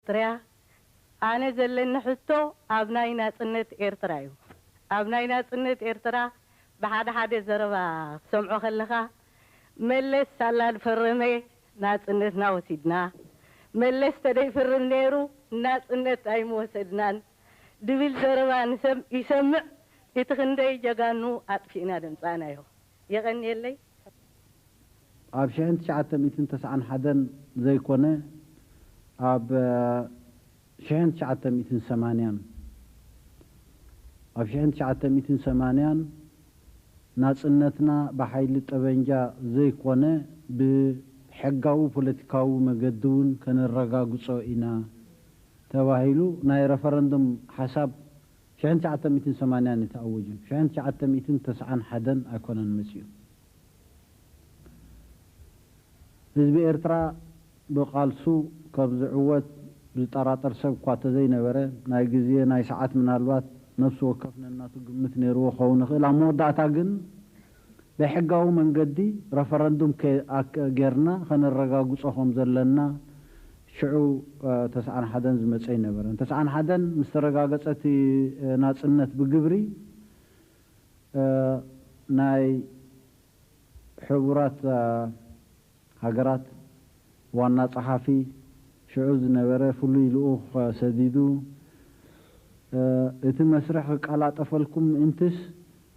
ኤርትራ፣ ኣነ ዘለኒ ሕቶ ኣብ ናይ ናጽነት ኤርትራ እዩ። ኣብ ናይ ናጽነት ኤርትራ ብሓደ ሓደ ዘረባ ክትሰምዖ ከለኻ፣ መለስ ሳላ ዝፈረመ ናጽነትና ወሲድና፣ መለስ ተደይፍርም ነይሩ ናጽነት ኣይምወሰድናን ድብል ዘረባ ንሰም-፣ ይሰምዕ። እቲ ክንደይ ጀጋኑ ኣጥፊእና ደምጻእናዮ። የቐንየለይ። ኣብ ሽሕን ትሽዓተ ሚእትን ተስዓን ሓደን ዘይኮነ፣ ኣብ ሽሕን ትሽዓተ ሚእትን ሰማንያን፣ ኣብ ሽሕን ትሽዓተ ሚእትን ሰማንያን ናጽነትና ብሓይሊ ጠበንጃ ዘይኮነ፣ ብሕጋዊ ፖለቲካዊ መገዲ እውን ከነረጋግጾ ኢና ተባሂሉ ናይ ረፈረንዱም ሓሳብ ሽሕን ትሽዓተ ሚእትን ሰማንያን እዩ ተኣወጁ። ሽሕን ትሽዓተ ሚእትን ተስዓን ሓደን ኣይኮነን መጺኡ። ህዝቢ ኤርትራ ብቓልሱ ከም ዝዕወት ዝጠራጠር ሰብ እኳ ተዘይነበረ፣ ናይ ግዜ፣ ናይ ሰዓት፣ ምናልባት ነፍሲ ወከፍ ነናቱ ግምት ነይርዎ ክኸውን ይኽእል። ኣብ መወዳእታ ግን ብሕጋዊ መንገዲ ረፈረንዱም ከ-፣ ኣክ-፣ ጌርና ከነረጋግጾ ከም ዘለና ሽዑ፣ እ፣ ተስዓን ሓደን ዝመጸ ኣይነበረን። ተስዓን ሓደን ምስ ተረጋገጸ እቲ፣ እ፣ ናጽነት ብግብሪ፣ እ፣ ናይ ሕቡራት፣ እ፣ ሃገራት ዋና ጸሓፊ ሽዑ ዝነበረ ፍሉይ ልኡኽ ሰዲዱ፣ እ፣ እቲ መስርሕ ክቀላጠፈልኩም ምእንትስ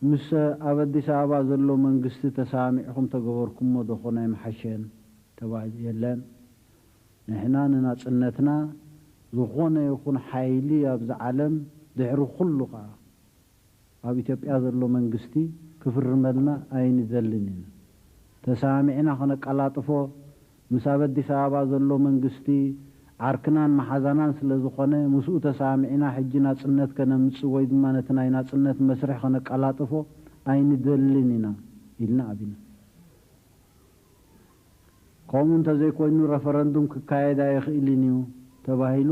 ምስ ኣብ ኣዲስ ኣበባ ዘሎ መንግስቲ ተሰማሚዕኹም ተገበርኩሞ ዶ ኾን ኣይምሓሸን? ተባሂሉ። የለን፣ ንሕና ንናጽነትና ዝኾነ ይኹን ሓይሊ ኣብዚ ዓለም ድሕሪ ኩሉ ኸኣ ኣብ ኢትዮጵያ ዘሎ መንግስቲ ክፍርመልና ኣይንደልን ኢና። ተሰማሚዕና ከነቀላጥፎ፣ ምስ ኣብ ኣዲስ ኣበባ ዘሎ መንግስቲ ዓርክናን መሓዛናን ስለ ዝኾነ፣ ምስኡ ተሰማሚዕና ሕጂ ናጽነት ከነምጽእ ወይ ድማ ነቲ ናይ ናጽነት መስርሕ ከነቀላጥፎ ኣይንደልን ኢና ኢልና ኣቢና። ከምኡ እንተዘይኮይኑ ረፈረንዱም ክካየድ ኣይኽእልን እዩ ተባሂሉ።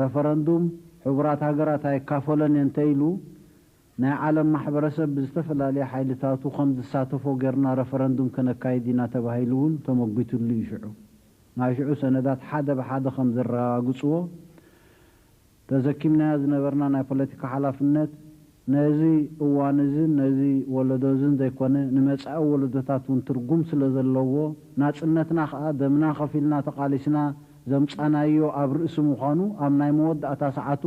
ረፈረንዱም ሕቡራት ሃገራት ኣይካፈሎን እየ እንተኢሉ፣ ናይ ዓለም ማሕበረሰብ ብዝተፈላለየ ሓይልታቱ ከም ዝሳተፎ ጌርና ረፈረንዱም ከነካይድ ኢና ተባሂሉ እውን ተመጒትሉ እዩ። ሽዑ ናይ ሽዑ ሰነዳት ሓደ ብሓደ ከም ዘረጋግጽዎ፣ ተሰኪምናዮ ዝነበርና ናይ ፖለቲካ ሓላፍነት ነዚ እዋን እዝን ነዚ ወለዶ እዝን ዘይኮነ፣ ንመጻኢ ወለዶታት እውን ትርጉም ስለ ዘለዎ፣ ናጽነትና ከኣ ደምና ከፊልና ተቓሊስና ዘምጻናዮ ኣብ ርእሲ ምዃኑ፣ ኣብ ናይ መወዳእታ ሰዓቱ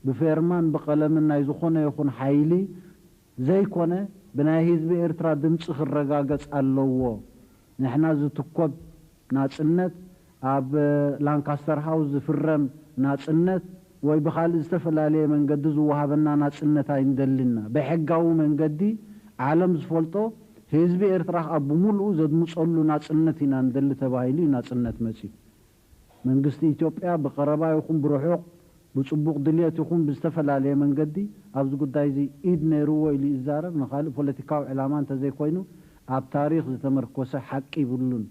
ብፌርማን ብቐለምን ናይ ዝኾነ ይኹን ሓይሊ ዘይኮነ፣ ብናይ ህዝቢ ኤርትራ ድምጺ ክረጋገጽ ኣለዎ። ንሕና ዝትኮብ ናጽነት፣ ኣብ ላንካስተር ሃውስ ዝፍረም ናጽነት ወይ ብኻልእ ዝተፈላለየ መንገዲ ዝወሃበና ናጽነት ኣይንደልን ኢና። ብሕጋዊ መንገዲ ዓለም ዝፈልጦ፣ ህዝቢ ኤርትራ ከኣ ብምሉኡ ዘድምጸሉ ናጽነት ኢና ንደሊ ተባሂሉ እዩ ናጽነት መጺኡ። መንግስቲ ኢትዮጵያ ብቐረባ ይኹን ብርሑቕ፣ ብጽቡቕ ድልየት ይኹን ብዝተፈላለየ መንገዲ ኣብዚ ጉዳይ እዚ ኢድ ነይርዎ ኢሉ ይዛረብ፣ ንኻልእ ፖለቲካዊ ዕላማ እንተዘይኮይኑ ኣብ ታሪኽ ዝተመርኮሰ ሓቂ ይብሉን።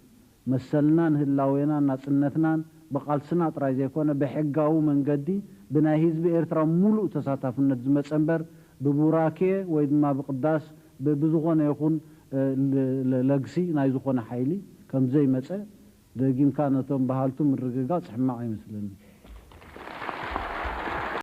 መሰልናን ህላዌናን ናጽነትናን ብቓልስና ጥራይ ዘይኮነ ብሕጋዊ መንገዲ ብናይ ህዝቢ ኤርትራ ሙሉእ ተሳታፍነት ዝመጸ እምበር ብቡራኬ ወይ ድማ ብቕዳስ ብ-፣ ብዝኾነ ይኹን፣ እ፣ ል-፣ ል-፣ ለግሲ ናይ ዝኾነ ሓይሊ ከም ዘይመጸ ደጊምካ ነቶም በሃልቱ ምርግጋጽ ሕማቕ ኣይመስለንን።